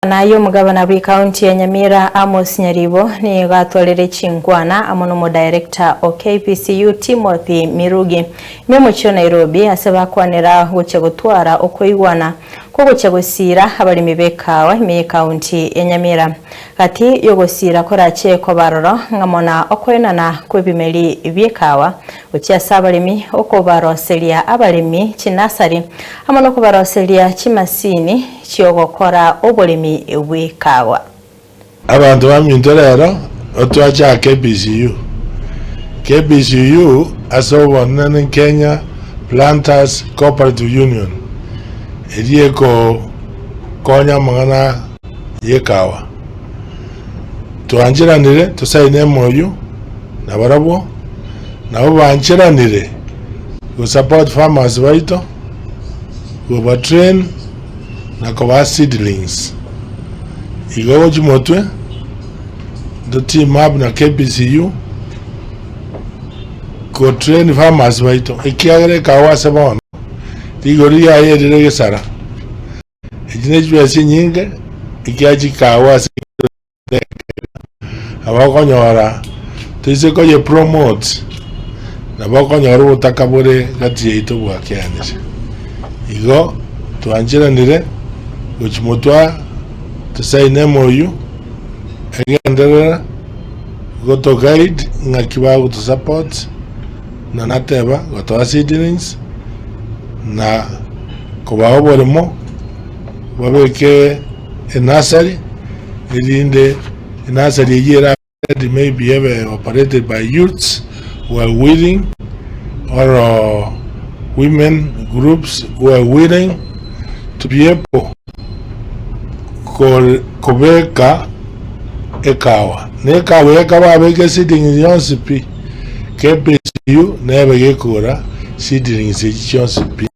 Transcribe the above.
Naye omogabana bw'Ekaunti ya Nyamira Amos Nyaribo nigo atwarire chinkwana amo n'omodirector o KPCU Timothy Mirugi ime omochie o Nairobi ase bakwanera gochia gotwara okoigwana kw'ogochia gosiira abaremi b'ekawa ime y'Ekaunti ya Nyamira. Gati y'ogosiira korache koba aroro ng'amo na okoenana kw'ebimeri bi'ekawa gochia ase abaremi, okobaroseria abaremi chinasari amo nokobaroseria chimasini chi'ogokora oboremi bw'ekawa. Abanto baminto rero otwachaka KPCU. KPCU ase obonene Kenya Planters Cooperative Union eria ekokonya amang'ana y'ekawa. Twancheranire tosaine emoyio nabarabwo, nabo bancheranire go support farmers baito, koba train na kobaa seedlings. Igo gochia motwe to team up na KPCU go train farmers baito ekiagera ekawa ase bono rigori riaye erire gesara. Echi ne chibesa chinyinge ekiagera chikawa ase Nabo okonyora toise koye promote, nabo okonyora obotaka bore gati yaito bwakeanire. Igo twancheranire gochia motwe tosaine emoyio egenderere goto guide ng'aki bagoto support na nateba gotoa seedlings na kobaa oboremo babeke enursery erinde enursery eyio erabe ready maybe ebe operated by youths who are willing or women groups who are willing to be able kobeka ekawa. Na ekawa eye ekaba babeke seedlings yonsi pi, KPCU nebe gekogora seedlings echi chionsi pi.